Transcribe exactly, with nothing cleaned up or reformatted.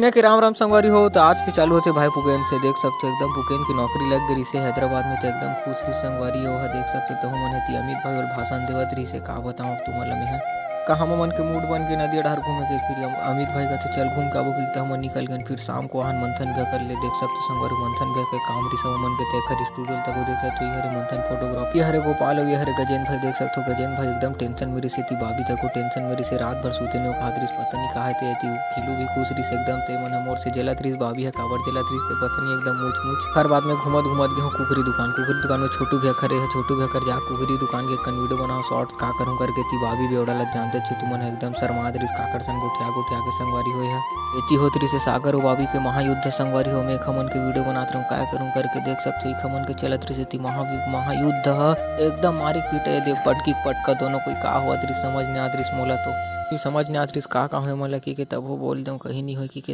ने के राम राम संगवारी हो। तो आज के चालू होथे भाई पुकेन से। देख सकते हो एकदम पुकेन की नौकरी लग गई रिसे हैदराबाद में। तो एकदम खुश रिसे संगवारी हो, देख सकते हो। तो हमन हे ती अमित भाई और भाषण देवत रिसे, का बताऊं अब तुमन ला मैं। का हम मन के मूड बन के नदिया डहर घूमे के, फिर हम अमित भाई कहते चल घूम के आबो की, तो हमन निकल गए। फिर शाम को आहन मंथन भैया कर ले, देख सकते हो संगवारी, मंथन भैया के काम रिसे हमन के तय कर स्टूडियो तक। देख सकते हो ये हरे मंथन फोटोग्राफी, ये हरे गोपाल और ये हरे गजेंद्र भाई। देख सकते हो गजेंद्र भाई एकदम टेंशन में रिसे ती, बाबी तक को टेंशन में रिसे, रात भर सूते नहीं खात रिसे, पता नहीं कहा थे ती। खिलू भी खुश रिसे एकदम, ते मन मोर से जलत रिसे, बाबी ह काबर जलत रिसे ते पता नहीं, एकदम मुछ मुछ। हर बात में घूमत घूमत गेहूं कुकरी दुकान, कुकरी दुकान में छोटू भैया खरे है, छोटू भैया कर जा कुकरी दुकान के कन वीडियो बनाओ, शॉर्ट्स का करूं करके ती। बाबी बेवड़ा लग जानते छो तुमन, एकदम शर्मात रिसे, काकर सन गोठिया गोठिया के संगवारी होए है। एती होत रिसे सागर और बाबी के महायुद्ध संगवारी हो, मैं खमन के वीडियो बनात रहूं, काय करूं करके। देख सकते हो खमन के चलत रिसे ती महा महायुद्ध ह, एकदम मारिक पीटे दे पटकी पटका दोनों कोई, का हुआ रिसे समझ नहीं आत रिसे मोला तो। समझ नहीं आत रिसे का का होए मोला की के, तब वो बोल दऊं कहीं नहीं होए की के।